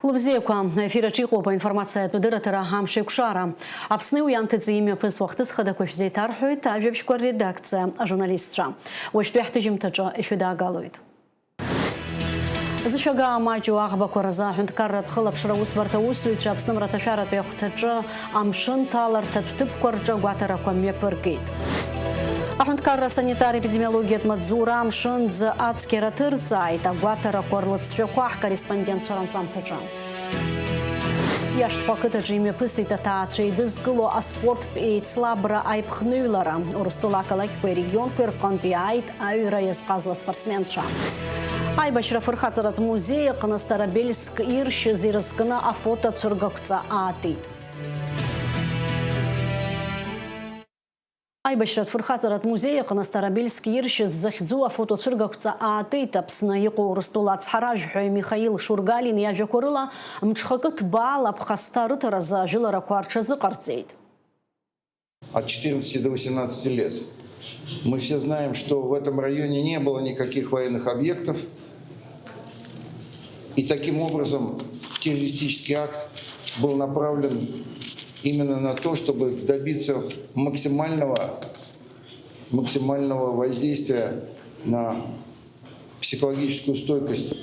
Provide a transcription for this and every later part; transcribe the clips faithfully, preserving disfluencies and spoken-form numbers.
Хәлыбзиақәа, аефир аҿы иҟоуп аинформациатә дырраҭара Амш еиқәшара. Аԥсни уи анҭыҵи имҩаԥысуа ахҭыс хадақәа шәзеиҭарҳәоит ажәабжьқәа редакциа ажурналистцәа. Уажәтәи ҳҭыжьымҭаҿы ишәыдаагалоит. Зышәага маҷу аӷбақәа рзы аҳәынҭқарратә хылаԥшра аусбарҭа аусзуҩцәа Аԥсны мраҭашәаратәи ахәҭаҿы амшын ҭаларҭатә ҭыԥқәа рҿы агәаҭарақәа мҩаԥыргеит. Аҳәынҭқарра асанитар-епидемиологиатә маҵзура амшынӡы ацқьара ҭырҵааит, агәаҭарақәа рлыҵшәақәа ҳкорреспондентцәа ранҵамҭаҿы. Иашҭхәа ақыҭаҿы имҩаԥысит аҭаацәа еидызкыло аспорттә еицлабра аиԥхныҩлара. Урыстәыла ақалақьқәеи арегионқәеи рҟынтә иааит аҩра иазҟазо аспортсменцәа. Аибашьра афырхаҵаратә музеи аҟны Старобельск иршьыз ирызкны афотоцәыргақәҵа аатит. Аибашьратә фырхаҵаратә музеи аҟны Старобельск иршьыз захьӡу афотоцәыргақәҵа аатит. Аԥсны иҟоу Урыстәыла ацҳаражәҳәаҩ Михаил Шургалин иажәақәа рыла, мҽхакы ҭбаала аԥхасҭа рыҭаразы ажәыларақәа рҽазыҟарҵеит. От четырнадцати до восемнадцати лет. Мы все знаем, что в этом районе не было никаких военных объектов. И таким образом террористический акт был направлен именно на то, чтобы добиться максимального, максимального воздействия на психологическую стойкость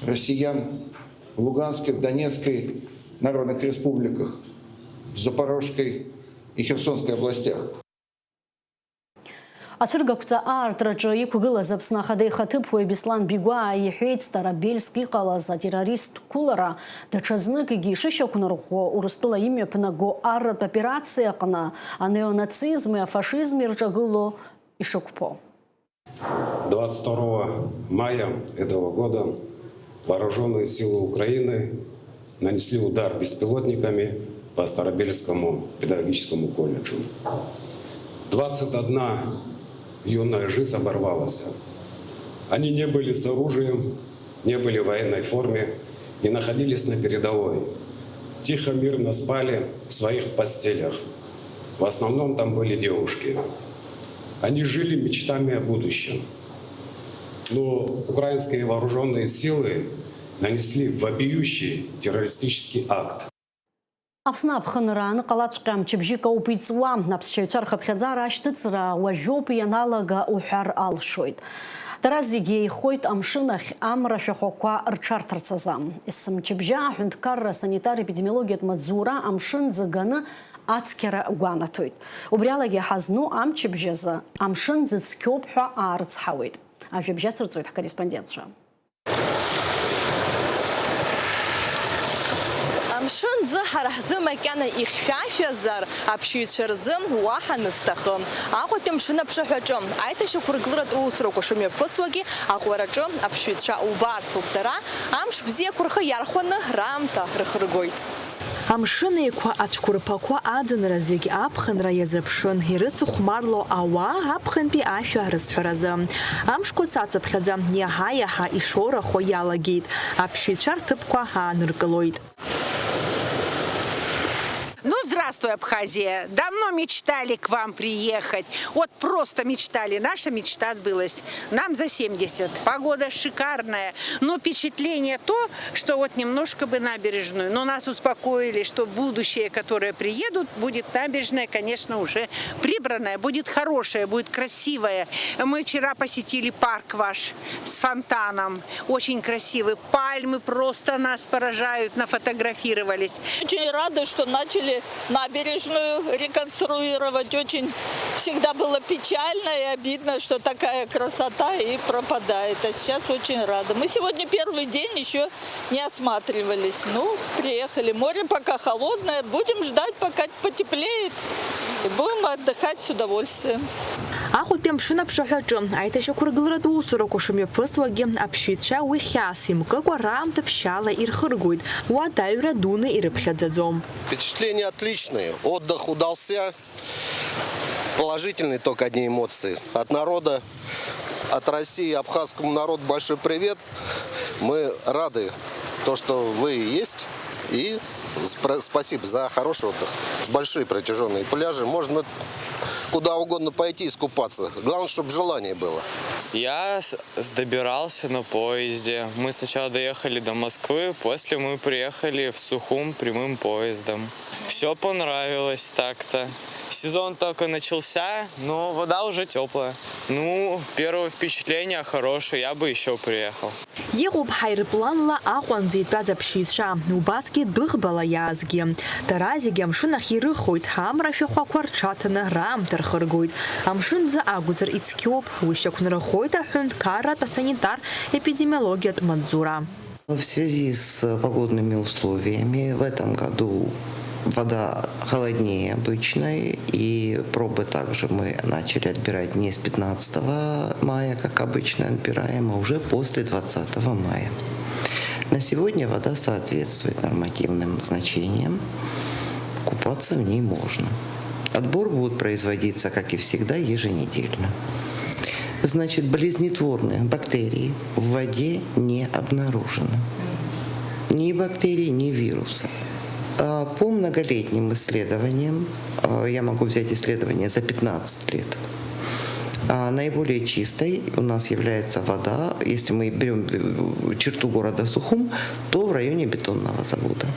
россиян в Луганской, в Донецкой народных республиках, в Запорожской и Херсонской областях. Ацәыргақәҵа аартраҿы иқәгылаз Аԥсны Ахада ихаҭыԥуаҩ Беслан Бигәаа иҳәеит, Старобельск иҟалаз атеррорист қәылара даҽазныкгьы ишышьақәнарӷәӷәо, Урыстәыла имҩаԥнаго арратә операциа аҟны анеонацизми афашизми рҿагыло ишықәԥо. Двадцать второго мая этого года вооружённые силы Украины нанесли удар беспилотниками по Старобельскому педагогическому колледжу. Двадцать одна юная жизнь оборвалась. Они не были с оружием, не были в военной форме, не находились на передовой. Тихо, мирно спали в своих постелях. В основном там были девушки. Они жили мечтами о будущем. Но украинские вооружённые силы нанесли вопиющий террористический акт. Аԥсны аԥхынра аныҟалаҵәҟьа мчыбжьык ауп иҵуа. Аԥсшьаҩцәа рхыԥхьаӡара ашьҭыҵра уажәоуп ианалага уҳәар алшоит. Дара зегьы еихоит амшын ахь амра шәахәақәа рҽарҭарц азы. Есымчыбжьа аҳәынҭқарра санитар-епидемиологиатә маҵзура амшын ӡы ганы ацқьара гәанаҭоит. Убри алагьы ҳазну амчыбжь азы амшын ӡы цқьоуп ҳәа аарыцҳауеит. Ажәабжь ацырҵоит ҳкорреспондентцәа. Амшын ӡы ҳара ҳзы макьана ихьшәашәазар, аԥсшьаҩцәа рзы уаҳа нысҭахым. Аҟәатәи амшын аԥшаҳәаҿы аиҭашьақәыргыларатә усурақәа шымҩаԥысуагьы аҟәараҿы аԥсшьаҩцәа убарҭоуп. Дара амш бзиақәа рхы иархәаны раамҭа рыхыргоит. Амшын Еиқәа ацәқәырԥақәа аӡынра зегь аԥхынра иазыԥшын, ирыцыхәмарло ауаа аԥхынтәи ашәа рызҳәаразы. Амшқәа цацыԥхьаӡа, иаҳа-иаҳа ишоурахо иалагеит, аԥсшьаҩцәа рҭыԥқәа ааныркылоит. Ну, здравствуй, Абхазия! Давно мечтали к вам приехать. Вот просто мечтали. Наша мечта сбылась. Нам за семьдесят. Погода шикарная. Но впечатление то, что вот немножко бы набережную. Но нас успокоили, что будущее, которое приедут, будет набережная, конечно, уже прибранная, будет хорошая, будет красивая. Мы вчера посетили парк ваш с фонтаном. Очень красивый. Пальмы просто нас поражают, нафотографировались. Очень рады, что начали набережную реконструировать. Очень всегда было печально и обидно, что такая красота и пропадает. А сейчас очень рады. Мы сегодня первый день, еще не осматривались. Ну, приехали. Море пока холодное. Будем ждать, пока потеплеет. И будем отдыхать с удовольствием. Аҟәатәи амшын аԥшаҳәаҿы аиҭашьақәыргыларатә усурақәа шымҩаԥысуагьы аԥсшьаҩцәа уи хьаас имкыкәа раамҭа ԥшьаала ирхыргоит, уадаҩра дуны ирыԥхьаӡаӡом. Впечатления отличные, отдых удался. Положительные только одни эмоции. От народа, от России абхазскому народу большой привет. Мы рады, то, что вы есть. И спра- спасибо за хороший отдых. Большие протяжённые пляжи. Можно куда угодно пойти искупаться. Главное, чтобы желание было. Я с- добирался на поезде. Мы сначала доехали до Москвы, после мы приехали в Сухум прямым поездом. Все понравилось так-то. Сезон только начался, но вода уже теплая. Ну, первое впечатление хорошее, я бы еще приехал. Иҟоуп ҳаирпланла Аҟәанӡа итәаз аԥшьаҩцәа, убасгьы дәыӷбала иаазгьы. Дара зегьы амшын ахь ирыхоит, амра ашәахәақәа рҽаҭаны раамҭа рхыргоит. Амшын ӡы акәзар ицқьоуп, уи шьақәнархоит аҳәынҭқарратә асанитар-эпидемиологиатә маҵзура. В связи с погодными условиями в этом году вода холоднее обычной, и пробы также мы начали отбирать не с пятнадцатого мая, как обычно отбираем, а уже после двадцатого мая. На сегодня вода соответствует нормативным значениям, купаться в ней можно. Отбор будет производиться, как и всегда, еженедельно. Значит, болезнетворные бактерии в воде не обнаружено. Ни бактерий, ни вирусов. А, По многолетним исследованиям, а, я могу взять исследование за пятнадцать лет, а, наиболее чистой у нас является вода, если мы берем черту города Сухум, то в районе бетонного завода.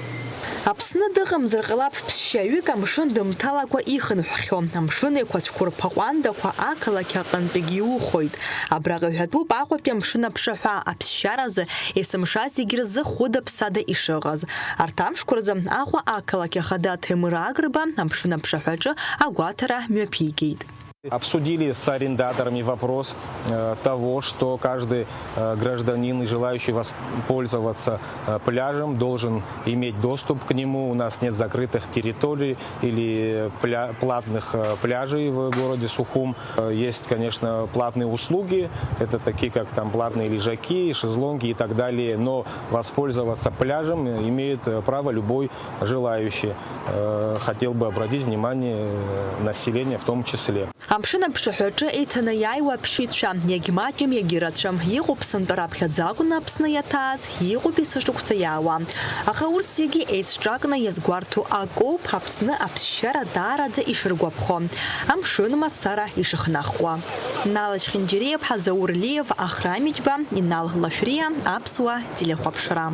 Аԥсны дыҟамзар ҟалап ԥсшьаҩык амшын дымҭалакәа ихынҳәхьоу. Амшын еиқәа цәқәырԥа ҟәандақәа ақалақь аҟынтәигьы иухоит. Абраҟа иҳәатәуп Аҟәатәи амшын аԥшаҳәа аԥсшьаразы есымша зегь рзы хәыда-ԥсада ишыҟаз. Арҭ амшқәа рзы Аҟәа ақалақь ахада Ҭемыр Агрба амшын аԥшаҳәаҿы агәаҭара мҩаԥигеит. Обсудили с арендаторами вопрос э, того, что каждый э, гражданин, желающий воспользоваться э, пляжем, должен иметь доступ к нему. У нас нет закрытых территорий или пля- платных э, пляжей в городе Сухум. Э, Есть, конечно, платные услуги, это такие как там платные лежаки, шезлонги и так далее, но воспользоваться пляжем имеет э, право любой желающий. Э, Хотел бы обратить внимание э, населения в том числе. Амшын аԥшаҳәаҿы иҭаны иааиуа аԥшьаҩцәа иагьмаҷым, иагьырацәам. Иҟоуп сынтәа раԥхьаӡа акәны Аԥсны иаҭааз, иҟоуп есышықәса иаауа. Аха урҭ зегьы еицҿакны иазгәарҭо акоуп Аԥсны аԥсшьара даараӡа ишыргәаԥхо, амшын мацара ишыхнахуа. Нала Чхинџьариаԥҳа, Заур Лиев, Ахрам Иџьба, Инал Лашәриа, Аԥсуа телехәаԥшра.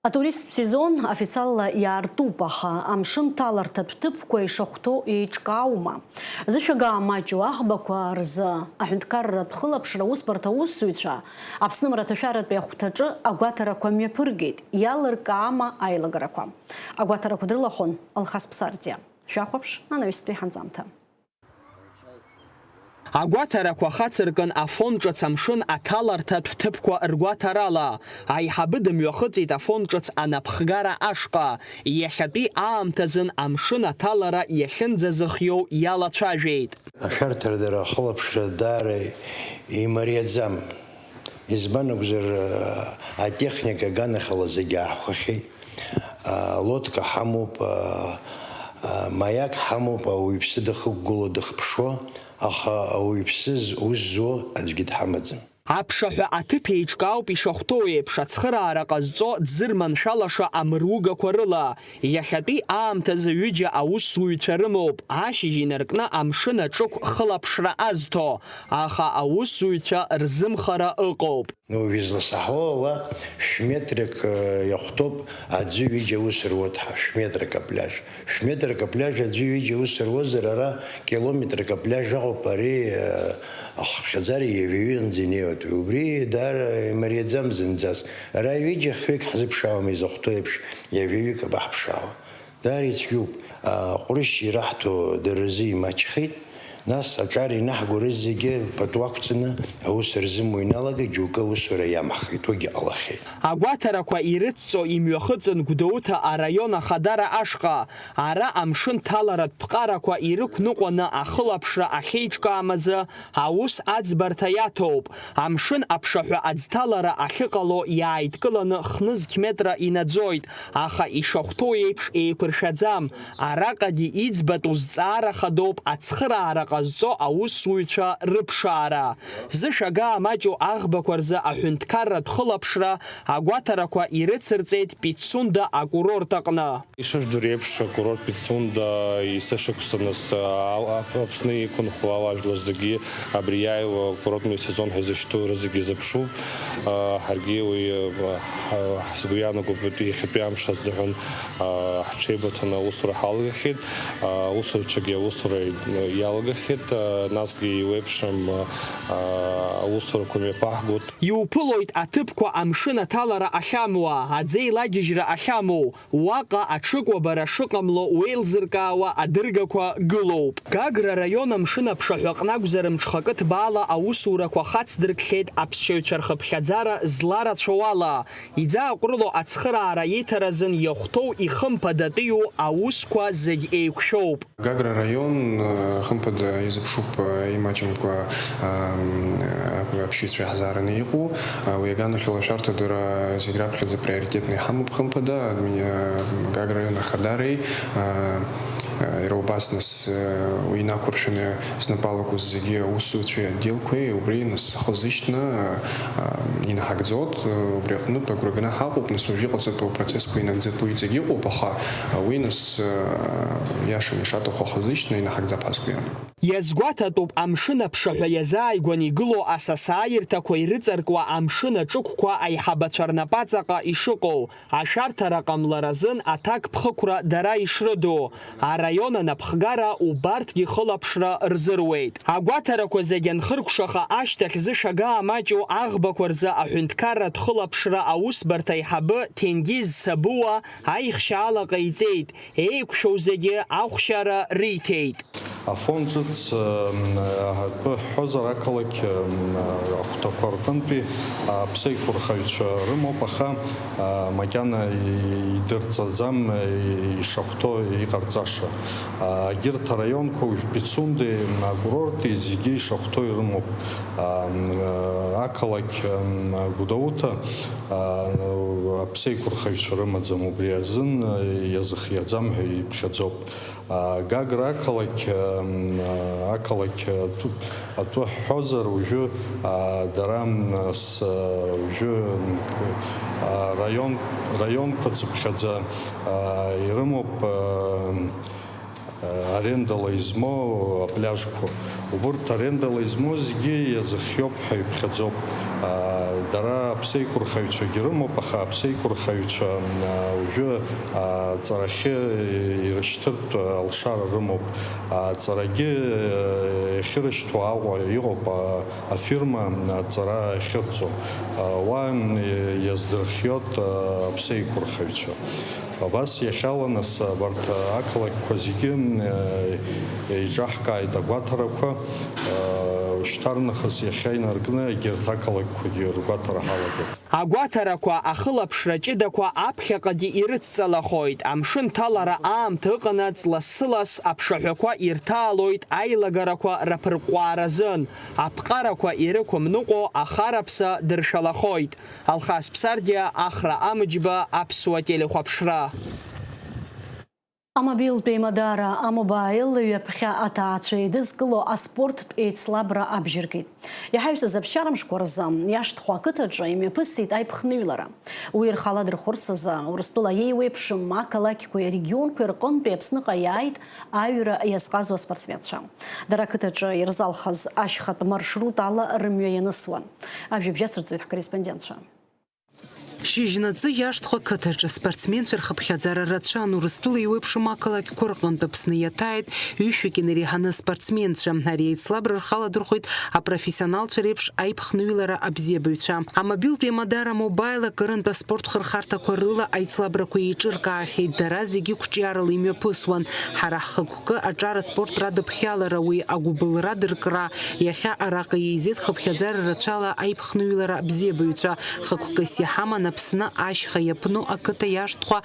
Атуристтә сезон официалла иаартуп, аха амшын ҭаларҭатә ҭыԥқәа ишахәҭоу еиҿкааума? Зышәага маҷу аӷбақәа рзы аҳәынҭқарратә хылаԥшра усбарҭа аусзуҩцәа Аԥсны амраҭашәаратәи ахәҭаҿы агәаҭарақәа мҩаԥыргеит, иалыркаама аилагарақәа? Агәаҭарақәа дрылахәын Алхас Ԥсардиа. Шәахәаԥш анаҩстәи ҳанҵамҭа. Агәаҭарақәа хацыркын Афон ҿыц амшын аҭаларҭатә ҭыԥқәа ргәаҭарала. Аиҳабы дымҩахыҵит Афон ҿыц анапхгара ашҟа. Иахьатәи аамҭазын амшын аҭалара иахьынӡазыхиоу иалацәажәеит. Ашәарҭара дара ахылаԥшра даара имариаӡам. Избан акәзар, атехника аганахьала зегьы ааҳхәахьеит. Лодка ҳамоуп, маиак ҳамоуп, ауаҩԥсы дахықәгыло дыхԥшуа, аха ауаҩԥсы ус зуа аӡәгьы дҳамаӡам. Аԥшаҳәа аҭыԥ еиҿкаауп ишахәҭоу еиԥш, ацхыраара ҟазҵо дзырманшәалаша амыругақәа рыла. Иахьатәи аамҭазы ҩыџьа аусзуҩцәа рымоуп, ашьыжь инаркны амшын аҿықә хылаԥшра азҭо, аха аусзуҩцәа рзымхара ыҟоуп. Уажә изласаҳауа ала, шә-метрак иахәҭоуп аӡәы ҩыџьа аус руа дҳа-, шә-метрак апляж. Шә-метрак апляж аӡәы ҩыџьа аус руазар, ара километрак апляж ыҟоуп, ари ахыԥхьаӡара ҩажәаҩынӡа инеиуеит. Убри даара имариаӡам зынӡас. Ара ҩыџьа хҩык ҳзыԥшаауам, изахәҭоу еиԥш, ҩажәаҩык абаҳԥшаауа. Даара ицәгьоуп. Аҟәрышь ираҳҭо дара рзы имаҷхеит. Нас аҿар инаҳго рызегьы пату ақәҵаны аус рзымуа иналагеит, џьоукы аусура иамаҳхит, уигьы ҟалахьеит. Агәаҭарақәа ирыдҵо имҩахыҵын Гәдоуҭа араион ахадара ашҟа. Ара амшын ҭаларатә ԥҟарақәа ирықәныҟәаны ахылаԥшра ахьеиҿкаам азы аус аӡбарҭа иаҭоуп. Амшын аԥшаҳәа аӡҭалара ахьыҟало иааидкыланы хнызқь метра инаӡоит, аха ишахәҭоу еиԥш еиқәыршәаӡам. Араҟагьы иӡбатәу зҵаара хадоуп ацхыраара ҟазҵо аусзуҩцәа рыԥшаара. Зышәагаа маҷу аӷбақәа рзы аҳәынҭқарратә хылаԥшра агәаҭарақәа ирыцырҵеит Пицунда акурорт аҟны. Ишыжәдыруа еиԥш, акурорт Пицунда есышықәса нас, а, а, Аԥсны иқәынхо ауаажәлар зегьы абри иааиуа акурортный сезон ҳәа изышьҭоу рызегьы изыԥшуп. А, ҳаргьы уи, а, ҳа-, ҳзгәы иаанагоуп, иахьатәи амш азыҳәан, а, ҳҽеибыҭаны аусура ҳалагахьеит. А, аусурцәагьы аусура иалагахьеит, а, насгьы еиуеиԥшым, а, аусурақәа мҩаԥаҳгоит. Иуԥылоит аҭыԥқәа амшын аҭалара ахьамуа, аӡеилагьежьра ахьамоу, уаҟа аҽыкәабара шыҟамло уеилзыркаауа адыргақәа гылоуп. Гагра араион амшын аԥшаҳәаҟны акәзар, мҽхакы ҭбаала аусурақәа хацдыркхьеит аԥсшьаҩцәа рхыԥхьаӡара зларацәоу ала. Иӡааҟәрыло ацхыраара иҭаразын иахәҭоу ихымԥадатәиу аусқәа зегь еиқәшәоуп. Гагра араион, э, хымԥада, изыԥшуп, э, имаҷымкәа, ам, э, аԥсшьаҩцәа иаҳзаараны иҟоу. Э, уи аганахьала ашәарҭадара зегь раԥхьаӡа приоритетны иҳамоуп, хымԥада. Адми-, э, Гагра араион ахадареи, э, э, иара убас нас, э, уи инақәыршәаны знапы алакәыз зегьы аусзуҩцәеи отделқәеи, убри нас хазы ишьҭны, э, э, инаҳагӡоит, э, убри аҟнытә агәра ганы ҳаҟоуп, нас уажә иҟаҵатәу апроцессқәа инагӡатәу иҵегь иҟоуп, аха, э, уи нас, э, иашан ишаҭаху хазы ишьҭны инаҳагӡап ҳәа сгәы иаанагоит. Иазгәаҭатәуп амшын аԥшаҳәа иазааигәаны игылоу асасааирҭақәа ирыҵаркуа амшын аҿықәқәа аиҳабацәа рнапаҵаҟа ишыҟоу. Ашәарҭара ҟамларазын аҭакԥхықәра дара ишрыду, араион анапхгара убарҭгьы хылаԥшра рзыруеит. Агәаҭарақәа зегь анхыркәшаха ашьҭахь зышәагаа маҷу аӷбақәа рзы аҳәынҭқарратә хылаԥшра аусбарҭа аиҳабы Ҭенгиз Сабуа аихшьаала ҟаиҵеит, еиқәшәоу зегьы ахәшьара риҭеит. Афон ҿыц, м, аҳәатәы ҳҳәозар, ақалақь, м, ахәҭақәа рҟынтәи аԥсеиқәырхаҩцәа рымоуп, аха, а, макьана и-, идырҵаӡам, и-, ишахәҭоу иҟарҵаша. А, егьырҭ араионқәа, уажә Пицунди, м, акурорти зегьы ишахәҭоу ирымоуп. А, м, ақалақь, м, Гәдоуҭа, а, аԥсеиқәырхаҩцәа рымаӡам, убри азын, а, иазыхиаӡам ҳәа иԥхьаӡоуп. А, Гагра ақалақь, м, ақалақь атәы, атәы ҳҳәозар, уажәы, а, дара, м, с-, уажәы, м, к-, а, раион, раионқәа цыԥхьаӡа, а, ирымоуп, а, м, а, арендала измоу апляжқәа. Убырҭ арендала измоу зегьы иазыхиоуп ҳәа иԥхьаӡоуп. А, дара аԥсеиқәырхаҩцәагьы рымоуп, аха аԥсеиқәырхаҩцәа, а, уажәы, а, аҵарахьы ирышьҭыртә алшара рымоуп. Аҵарагьы, а, иахьырышьҭуа Аҟәа иҟоуп, а, афирма аҵара ахьырҵо. А, уа, м, иаздырхиоит, а, аԥсеиқәырхаҩцәа. Абас иахьала нас абарҭ ақалақьқәа зегьы, э, еиҿаҳкааит агәаҭарақәа, э, шьҭарнахыс иахьа инаркны егьырҭ ақалақьқәагьы ргәаҭара ҳалагоит. Агәаҭарақәа, ахылаԥшра ҷыдақәа аԥхьаҟагьы ирыцҵалахоит, амшын ҭалара аамҭа ыҟанаҵ лассы-ласс аԥшаҳәақәа ирҭаалоит аилагарақәа раԥырҟәҟәааразын, аԥҟарақәа ирықәымныҟәо ахараԥса дыршәалахоит. Алхас Ԥсардиа, Ахра Амыџьба, Аԥсуа телехәаԥшра. Амобилтә еимадара, амобаил, ҩаԥхьа аҭаацәа еидызкыло аспорттә еицлабра абжьыргеит. Иҳаҩсыз аԥсшьарамшқәа рзы Иашҭхәа ақыҭаҿы имҩаԥысит аиԥхныҩлара. Уи рхала дырхәырц азы Урыстәыла еиуеиԥшым ақалақьқәеи арегионқәеи рҟынтәи Аԥсныҟа иааит аҩра иазҟазо аспортсменцәа. Дара ақыҭаҿы ирзалхыз ашьхатә маршрут ала рымҩа ианысуан. Ажәабжь ацырҵоит ҳкорреспондентцәа. Шьыжьнаҵы Иашҭхәа қыҭаҿы спортсменцәа рхыԥхьаӡара рацәан, Урыстәыла еиуеиԥшым ақалақьқәа рҟынтә Аԥсны иаҭааит ҩышәҩык инареиҳаны спортсменцәа. Ари аицлабра рхала дырхәеит апрофессионалцәа реиԥш аиԥхныҩлара абзиабаҩцәа. Амобилтә еимадара, мобаил, акырынтә аспорт хырхарҭақәа рыла аицлабрақәа еиҿыркаахьеит, дара зегьы қәҿиарала имҩаԥысуан. Ҳара ҳхықәкы аҿар аспорт радыԥхьалара, уи агәыбылра дыркра, иахьа араҟа еизеит хыԥхьаӡара рацәала аиԥхныҩлара абзиабаҩцәа, хықәкыс иҳаман Аԥсны ашьха иаԥну ақыҭа иашҭхәа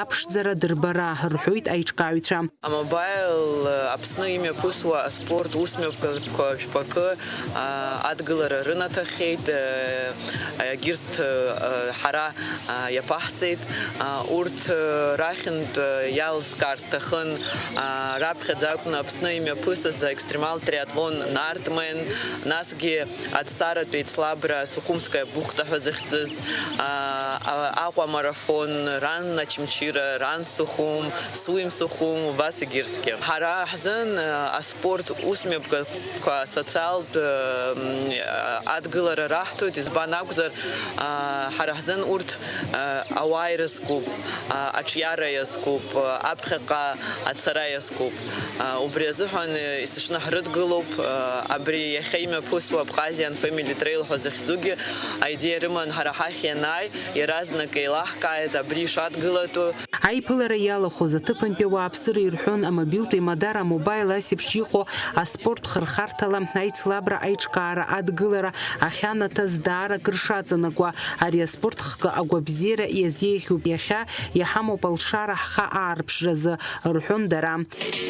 аԥшӡара дырбара, рҳәоит аиҿкааҩцәа. Амобаил Аԥсны имҩаԥысуа аспорт усмҩаԥгатәқәа жәпакы, а, адгылара рынаҭахьеит, а, егьырҭ, а, ҳара, а, иаԥаҳҵеит. А, урҭ, а, рахьынтә, а, иалскаар сҭахын, а, раԥхьаӡа акәны Аԥсны имҩаԥысыз аекстремал триатлон Нартмен, насгьы Аҵаратә еицлабра Сухумская бухта ҳәа захьӡыз, а, а, Аҟәа марафон, ран Очамчыра, ран Сухум, Суим Сухум, убас егьырҭгьы. Ҳара ҳзын, а, аспорт усмҩаԥгатәқәа асоциалтә, м, а, адгылара раҳҭоит, избан акәзар, а, ҳара ҳзын урҭ, а, ауаа ирызкуп, а, аҿиара иазкуп, а, аԥхьаҟа ацара иазкуп. А, убри азыҳәан, э, есыҽны ҳрыдгылоуп. А, абри иахьа имҩаԥысуа Abkhazian Family Trail ҳәа захьӡугьы аидеиа рыман ҳара ҳахь ианааи, иаразнак еилаҳкааит абри ишадгылатәу. Аиԥылара иалахәыз аҭыԥантәи ауааԥсыра ирҳәон амобилтә еимадара, амобаил асеиԥш иҟоу аспорт хырхарҭала аицлабра аиҿкаара адгылара ахьанаҭаз даара акыр шаҵанакуа, ари аспорт хкы агәабзиара иазеиӷьуп, иахьа иҳамоуп алшара ҳхы аарԥшразы, рҳәон дара.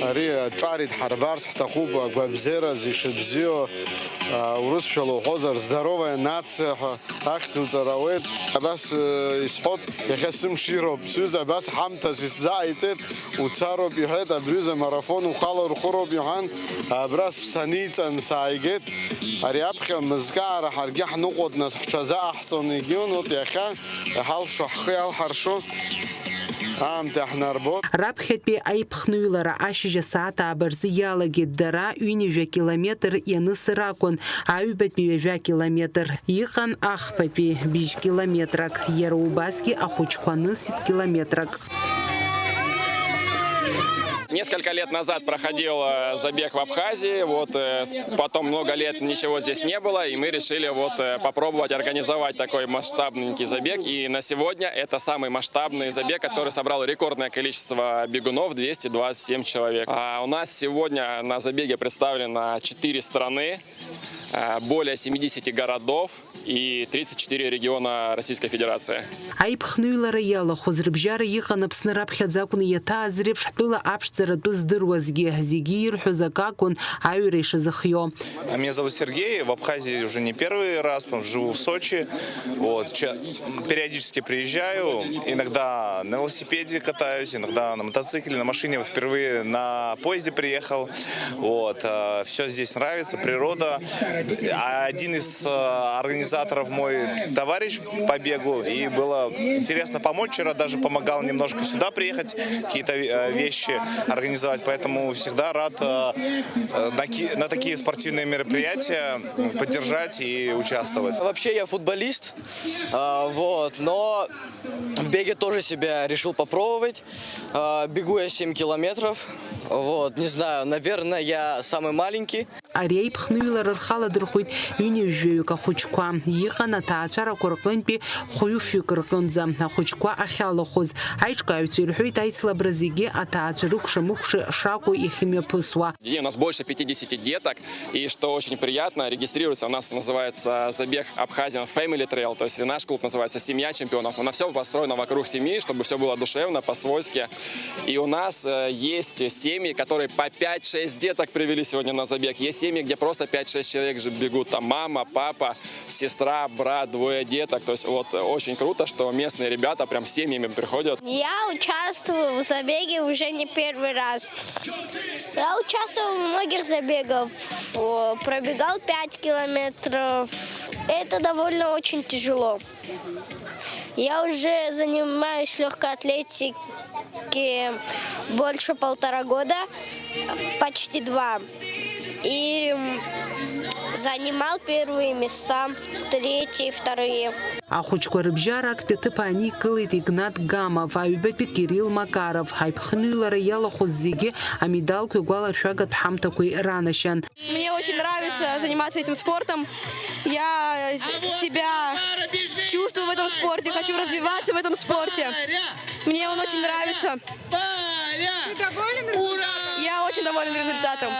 Ари аҿар идҳарбарц ҳҭахуп, агәабзиараз ишыбзиоу, а, урысшәала уҳәозар, здоровая нация ҳәа ахьӡуҵар ауеит. Абас, э, исҳәоит, иахьа сымшироуп, сҩыза абас ҳамҭас исзааиҵеит, уцароуп иҳәеит, абри ҩыза марафон ухала урхәыроуп иҳәан, абра саниҵан сааигеит. Ари аԥхьа мызкаара ҳаргьы ҳныҟәоит, нас ҳҽазааҳҵон, егьиун, урҭ иахьа иҳалшо, ҳхы иалҳаршо аамҭа иаҳнарбоит. Раԥхьатәи аиԥхныҩлара ашьыжь асааҭ ааба рзы иалагеит, дара ҩынҩажәа километр ианысыр акәын, аҩбатәи ҩажәа километр. Иҟан ахԥатәи быжь километрак, иара убасгьы ахәыҷқәа нысит километрак. Несколько лет назад проходил, э, забег в Абхазии, вот, э, с-, потом много лет ничего здесь не было, и мы решили вот, э, попробовать организовать такой масштабненький забег, и на сегодня это самый масштабный забег, который собрал рекордное количество бегунов, двести двадцать семь человек. А у нас сегодня на забеге представлено четыре страны, э, более семидесяти городов и тридцать четыре региона Российской Федерации. Аиԥхныҩлара иалахәыз рыбжьара иҟан Аԥсны раԥхьаӡа акәны иаҭааз реиԥш ҳтәыла аԥшӡара атәы здыруазгьы, зегьы ирҳәоз акы акәын аҩра ишазыхиоу. А меня зовут Сергей, в Абхазии уже не первый раз, потому что живу в Сочи. Вот, ча-, периодически приезжаю, иногда на велосипеде катаюсь, иногда на мотоцикле, на машине. Вот впервые на поезде приехал. Вот, все здесь нравится, природа. А один из, э, организаторов мой товарищ по бегу, и было интересно помочь. Вчера даже помогал немножко сюда приехать, какие-то, э, вещи организовать. Поэтому всегда рад, э, э, на ки-, на такие спортивные мероприятия, м, поддержать и участвовать. Вообще я футболист, а, вот, но в беге тоже себя решил попробовать. А, бегу я семь километров. Вот, не знаю, наверное, я самый маленький. Ари аиԥхныҩлара рхаладырхәит ҩынҩажәаҩык ахәыҷқәа. Иҟан аҭаацәарақәа рҟынтәи хәҩыфҩык рҟынӡа ахәыҷқәа ахьалахәыз. Аиҿкааҩцәа ирҳәеит, аицлабра зегьы аҭаацәа рыкәша-мыкәша шакәу иахьымҩаԥысуа. И у нас больше пятидесяти деток, и что очень приятно, регистрируется у нас, называется, забег Abkhazian Family Trail, то есть наш клуб называется «Семья чемпионов». У нас всё построено вокруг семьи, чтобы всё было душевно, по-свойски. И у нас, э, есть семьи, которые по пять-шесть деток привели сегодня на забег. Есть семьи, где просто пять-шесть человек же бегут, там мама, папа, сестра, брат, двое деток. То есть вот, э, очень круто, что местные ребята прям семьями приходят. Я участвую в забеге уже не первый раз. Я участвовал в многих забегах. О, пробегал пять километров. Это довольно очень тяжело. Я уже занимаюсь лёгкой атлетикой больше полтора года, почти два. И, м, занимал первые места, третьи, вторые. Ахәыҷқәа рыбжьара актәи аҭыԥ ааникылеит Игнат Гамов, аҩбатәи Кирилл Макаров. Аиԥхныҩлара иалахәыз зегьы амедалқәеи агәалашәагатә ҳамҭақәеи ранашьан. Мне очень нравится заниматься этим спортом. Я, э, себя чувствую в этом спорте, хочу развиваться в этом спорте. Мне он очень нравится. Я очень доволен результатом.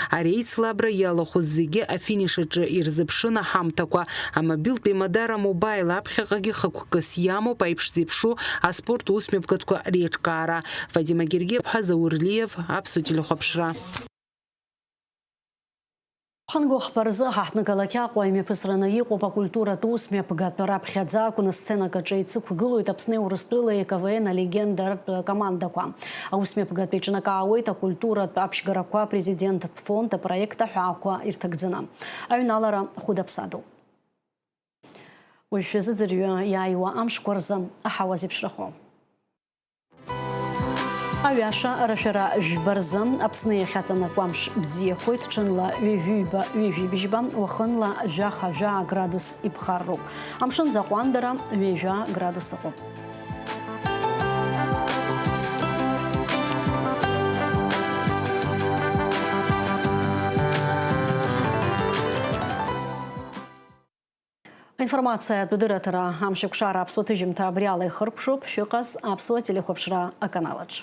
Ари аицлабра иалахәыз зегьы афиниш аҿы ирзыԥшын аҳамҭақәа. Амобилтә еимадара мобаил аԥхьаҟагьы хықәкыс иамоуп аиԥш зеиԥшу аспорт усмҩаԥгатәқәа реиҿкаара. Фатима Гергиаԥҳа, Заур Лиев, Аԥсуа телехәаԥшра. Ԥхынгәахԥа рзы ҳаҳҭнықалақь Аҟәа имҩаԥысраны иҟоуп акультуратә усмҩаԥгатә. Раԥхьаӡа акәны сценак аҿы еицықәгылоит Аԥсни Урыстәылеи К В Н алегендартә командақәа. Аусмҩаԥгатә еиҿнакаауеит акультуратә аԥшьгарақәа, Президент фонд апроект аҳәаақәа ирҭагӡаны. Аҩналара хәыдаԥсадоуп. Уажәшәа зыӡырҩы иааиуа амшқәа рзы аҳауа зеиԥшрахо. Аҩаша, рашәара жәба рзы Аԥсны иахьаҵанакуа амш бзиахоит, ҽынла ҩажәиба, ҩажәибжьба, уахынла жәаха-жәаа градус иԥхарроуп. Амшын аӡы аҟәандара ҩажәа градус ыҟоуп. Аинформациатә дырраҭара Амшеикәшара аԥсуа ҭыжьымҭа абри ала ихыркәшоуп, шәыҟаз аԥсуа телехәаԥшра аканалаҿ.